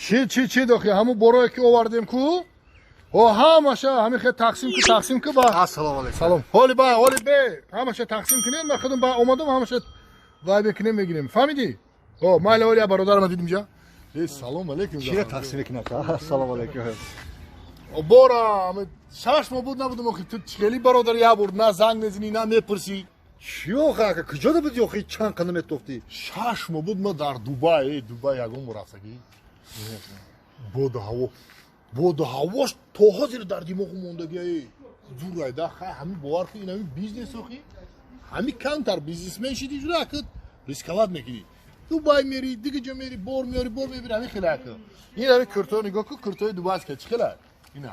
Чи дохи ҳамун борое ки овардем ку? О ҳамаша ҳамин хел тақсим ку ба. Ассалому алайкум. Салом. Ҳоли ба, ҳоли бе. Ҳамаша тақсим кунем, ман худам ба омадам ҳамаша вай бекунем мегирем. Фаҳмидӣ? О, майли ҳоли я бародарама дидим ҷа. Э, салом алейкум. Чия тақсим мекунад? Ассалому алайкум. Бора, 6 моҳ буд набудам охи ту хеле бародар я бурд, на занг мезанӣ, на мепурсӣ. Чӣ охи ака, куҷода буди охи чанд қана метофтӣ? 6 моҳ буд ман дар Дубай, Дубай ягон бор рафтагӣ. Боду ҳаво, боду ҳавош то ҳозир дар димоғу мондагӣ. Зур айда, хай ҳамин бовар кун, ин ҳамин бизнес охи. Ҳамин камтар бизнесмен шидӣ жуда ака рисковать мекунӣ. Дубай мери, дига ҷо мери, бор меёри, бор мебири, ҳамин хеле ака. Ин ҳамин куртаро нигоҳ кун, куртаи дубайска чӣ хела? Ина.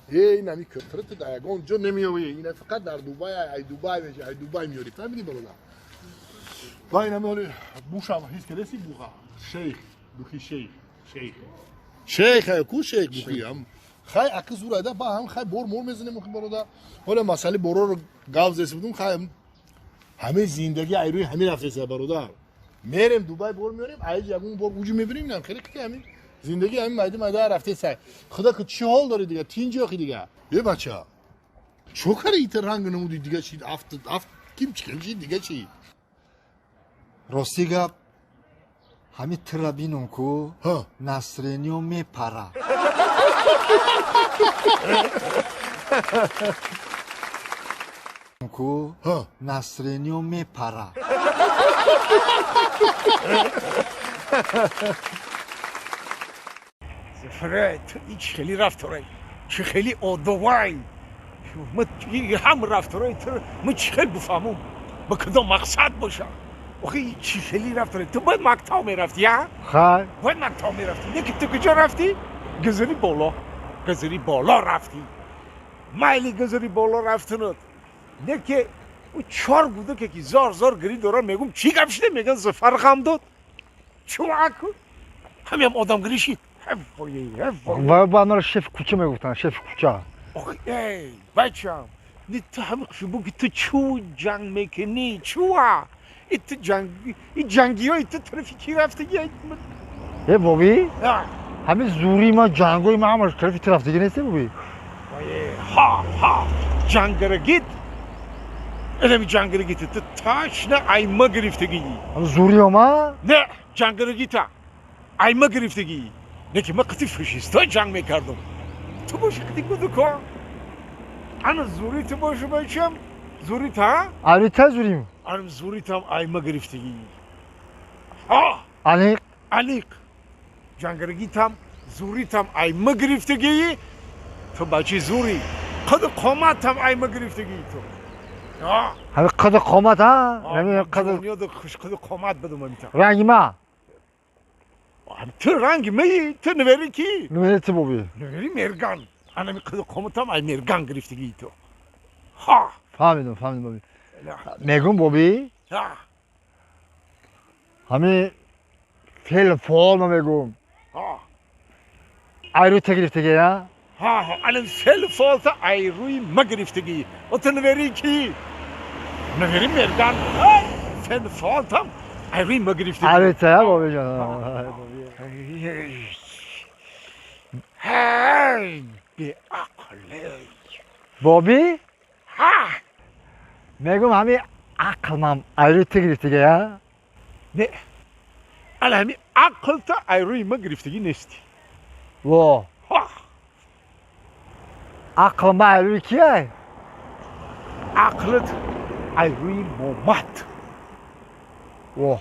Ин ҳамин куртаро ту дар ягон ҷо намеёвӣ. Ина фақат дар Дубай, ай Дубай меши, ай Дубай меёри. Фаҳмидӣ бародар? Ва ин ҳамин ҳоли бушам ҳис кардеси буға. Шейх, духи шейх, шейх. Шейх, ку шейх бухи ҳам. Хай ака зур айда, ба ҳам хай бор мор мезанем охи бародар. Ҳола масъалаи борорро гав зеси будум, хай ҳамаи зиндагӣ ай рӯи ҳамин рафтеса бародар. Мерем Дубай бор меорем, айҷ ягон бор уҷу мебирем, инам хеле ки ҳамин зиндагӣ ҳамин майда майда рафтеса. Худо ки чӣ ҳол дори дига, тинҷи охи дига. Е бача, чо кари ита ранг намуди дига чи афт афт ким чӣ чи дига чи? Рости гап, ҳамин тира бинум ку, настроение мепара. Ку, настроение мепара. Зафаре, ту ин чӣ хеле рафторай, чӣ хеле одовай. Ҳам рафтораи ту ма чӣ хел бифаҳмум, ба кадом мақсад боша? Охи чӣ хеле рафторай? Ту бояд мактаб мерафтӣ, я? Хай. Бояд мактаб мерафтӣ. Не ки ту куҷо рафтӣ? Гузари боло. Гузари боло рафтӣ. Майли гузари боло рафтанат. Не ки ӯ чор буда ки зор зор гирӣ дорам, мегум чӣ гап шуда? Меган Зафар ғам дод. Чӯ аку? Ҳамиам одамгирӣ шид. Ва ба анро шеф кӯча мегуфтанд, шеф кӯча. Охи, эй, бачам, не ту ҳами хушбу ки ту чӯ ҷанг мекунӣ, чӯа? И ту ҷанг, и ҷангиҳои ту тарафи чӣ рафтагӣ? Э, боби? Ҳамин зурии ман, ҷангҳои ман ҳамаш тарафи ту рафтагӣ нест, боби? Ҳа, ҳа, ҷангарагит. Инами ҷангарагит ту ташна айма гирифтагӣ. Зурии ма? Не, ҷангарагита айма гирифтагӣ. Не ки ман қити фашисто ҷанг мекардам. Ту боши қити гудуко. Ана зури ту боши бачам, зури та? Али та зурим. Ана зури там айма гирифтагӣ. Ҳа! Аниқ? Аниқ. Ҷангарагӣ там, зури там айма гирифтагӣ. Ту бачи зури. Қади қомат там айма гирифтагӣ ту. Ҳами қади қомат, ҳа? Ҳами қади қади қомат бидум ҳамита. Ранги ма? Ту ранги маи, ту навери ки? Навери ту боби. Навери Мерган. Анами қади қоматам ай Мерган гирифтагӣ ту. Ҳа! Фаҳмидум, фаҳмидум боби. Мегум боби? Ҳа. Ҳами феъл фоол ма мегум. Ҳа. Ай рӯи та гирифтагӣ, ҳа? Ҳа, ҳа, ана феъл фоолта ай рӯи ма гирифтагӣ. О ту навери ки? Навери Мерган. Феъл фоолтам ай рӯи ма гирифтагӣ. Ай рӯи та, ҳа, боби ҷон? Ҳай, беақле. Боби? Ҳа. Мегум ҳами ақлмам ай рӯи ту гирифтагӣ, ҳа? Не, ана ҳами ақлта ай рӯи ма гирифтагӣ нести. Во. Ҳа. Ақлма ай рӯи ки ай? Ақлат ай рӯи момат. Во.